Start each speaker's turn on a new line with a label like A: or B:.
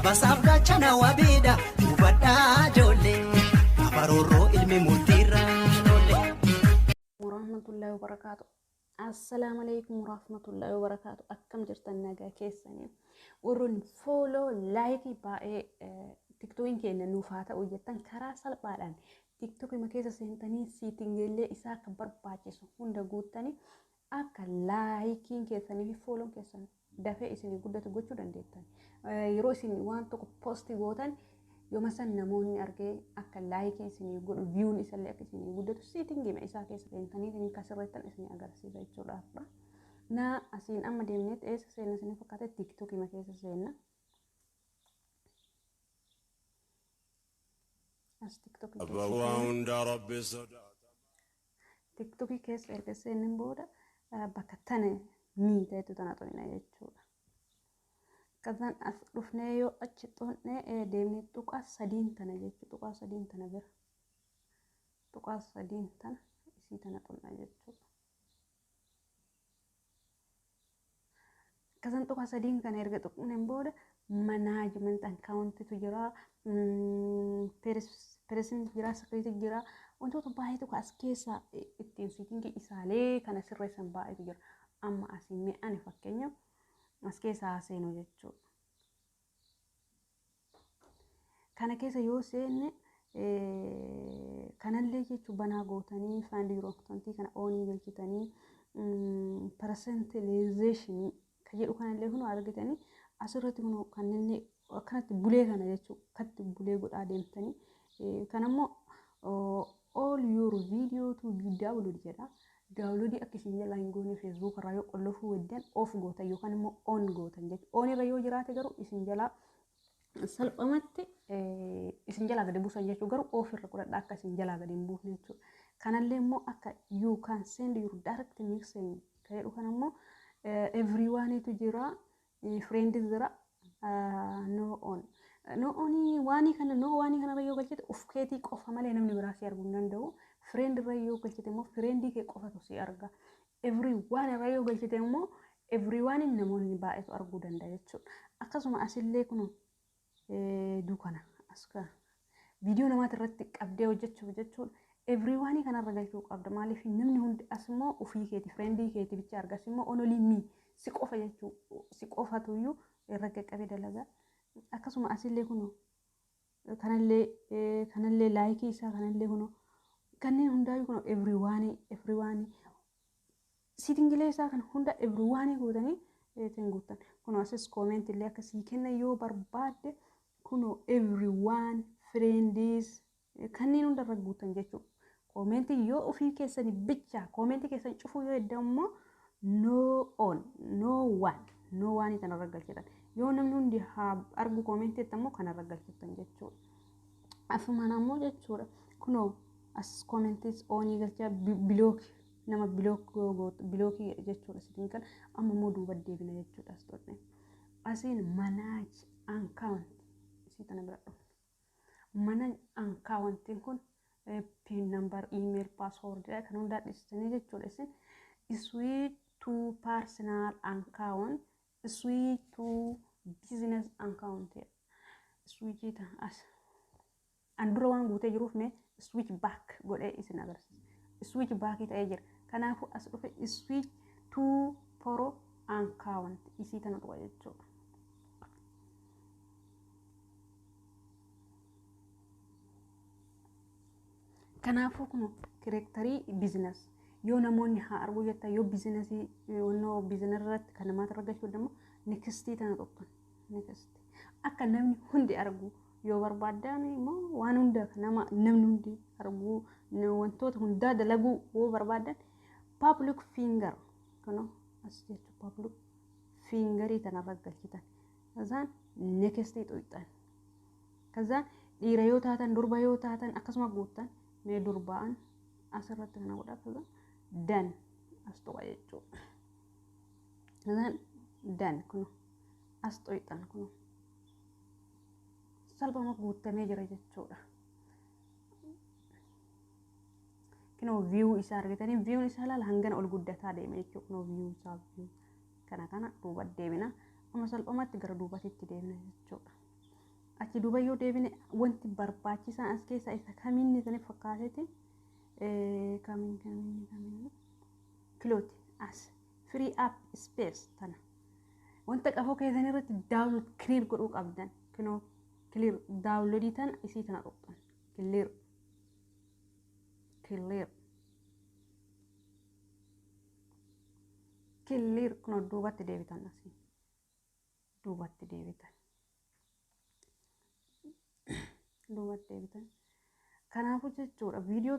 A: Saba isaaf gaachana wabiidha hubadhaa ijoollee. Abaroorroo ilmi murtiirra nolle.
B: Warahmatullahi wabarakaatu. Assalaamu alaikum warahmatullahi wabarakaatu. Akkam jirtan, nagaa keessanii? Warroonni follow, like baay'ee TikTokiin keenya nuuf haa ta'u jettan, karaa salphaadhaan TikTokima keessa seentanii settingeellee isaa akka barbaachisu hunda guuttanii akka likeiin keessanii fi follown keessan dafee isinii guddatu gochuu dandeettan. Yeroo isin waan tokko post gootan yooma san namoonni argee akka like isinii godhu, viewn isallee akka isinii guddatu settingima isaa keessa seentanii isin kasirreettan isinii agarsiisa jechuudha. Na asiin amma deemneet eessa seenna isinii fakkaate? TikTokima keessa seenna. As TikTokii keessa
C: Waa
B: seenna.
C: hunda Rabbi sodaata.
B: TikTokii keessa erga seenneen booda bakka tana miiteetu tana xumina jechuudha. Akkasaan as dhufnee yoo achi xuqnee deemnee tuqaa sadiin tana jechuudha. Tuqaa sadiin tana bira. Tuqaa sadiin tana isii tana xumna jechuudha. Akkasaan tuqaa sadiin kana erga tuqneen booda management accountitu jira, privacy jira, security jira. Wantoota baay'eetu as keessa ittiin settingii isaalee kana sirreessan baay'eetu jira. Amma asii mee ani fakkeenya as keessa haa seenu jechuudha. Kana keessa yoo seenne kanallee jechuun banaa gootanii find your content kana onii galchitanii, personalization kan jedhu kanallee kun argitanii asirratti kun kanneen akkanatti bulee kana jechuudha, akkatti bulee godhaa deemtanii. Kanammoo all your video to be download jedha. Downloadii akka isin jalaa hin goone Facebook irraa yoo qollofuu weddan off gootan yookaan immoo on gootan jechuudha. On irra yoo jiraate garuu isin jalaa salphumatti isin jalaa gadi buusan jechuudha. Garuu off irra godhadha akka isin jalaa gadi hin buufne jechuudha. Kanallee immoo akka you can send your direct message kan jedhu kan immoo everyonetu jira, friends jira, no on. No onii waanii kana, no waanii kanarra yoo galchite uf keetii qofa malee namni biraa si arguu hin danda'u. Friend irra yoo galchite immoo friendii kee qofatu si arga. Everyone irra yoo galchite immoo everyone namoonni baay'eetu arguu danda'a jechuudha. Akkasuma asillee kun duukana as viidiyoo namaati irratti qabdee hojjechuuf jechuudha. Everyone kanarra galchuu qabda. Maaliif namni hundi as immoo ofii keeti, friendii keeti bicha arga. As immoo only me, si qofa jechuu, si qofatuyyuu irra qaqqabee dalagaa. Akkasuma asillee kun kanallee likeii isaa kanallee kun kanneen hundaayyuu kun everyone settingilee isaa kan hunda everyone gootanii ittiin guuttan. Kun asis comment illee akkasii kenna yoo barbaadde, kun everyone, friends kanneen hunda irra guutan jechuudha. Commentii yoo ofii keessanii bicha commentii keessan cufuu yoo edda immoo no on, no one, no one kanarra galchitan. Yoo namni hundi haa argu commentii immoo kanarra galchitan jechuudha. Asumaan ammoo jechuudha, kunoo as commentiis onii galchaa, block nama block blockii jechuudha. Sitiin kan amma immoo duuba deebina jechuudha. As xodhe asiin manage account isii tana bira dhufu. Manage accountiin kun pin number, email, password kan hundaa dhiistanii jechuudha. Isin switch to personal account, switch to business account, switch as an dura waan guutee jiruuf mee switch back godhee isin agarsiisa. Switch back ta'ee jira. Kanaafuu as dhufe switch to pro account isii tana dhufa jechuudha. Kanaafuu kun creator business yoo namoonni haa arguu jettan, yoo businessii wannoo business irratti kan namaatti irra galchuu immoo nextii tana tuqxan. Next akka namni hundi argu yoo barbaaddan immoo, waan hunda nama namni hundi arguu, wantoota hundaa dalaguu yoo barbaaddan, public feature kunoo as jechuun public featureii tanarra galchitan. Kazaan nextii tuqxan. Kazaan dhiira yoo taatan, durba yoo taatan akkasuma guuttan. Mee durbaan asirratti kana godha. Kazaan done as tuqa jechuudha. Kazaan done kun as tuqxan, kun salphama guutamee jira jechuudha. Kunoo view isaa argitanii, viewn isaa ilaala, hangana ol guddataa deema jechuudha. Kunoo view isaa, view kana duuba deemina. Amma salphumatti gara duubatitti deemna jechuudha. Achi duuba yoo deebine, wanti barbaachisaan as keessaa isa kamiin isiniif fakkaateeti? Kamiin, kamiin, kamiin? Kilooti as free up space tana. Wanta qafoo keessan irratti download clear godhuu qabdan, kinoo clear downloadii tana, isii tana tuqxan. Clear, clear, clear. Kunoo duubatti deebitan, asii duubatti deebitan, duubatti deebitan. Kanaafuu jechuudha, viidiyoo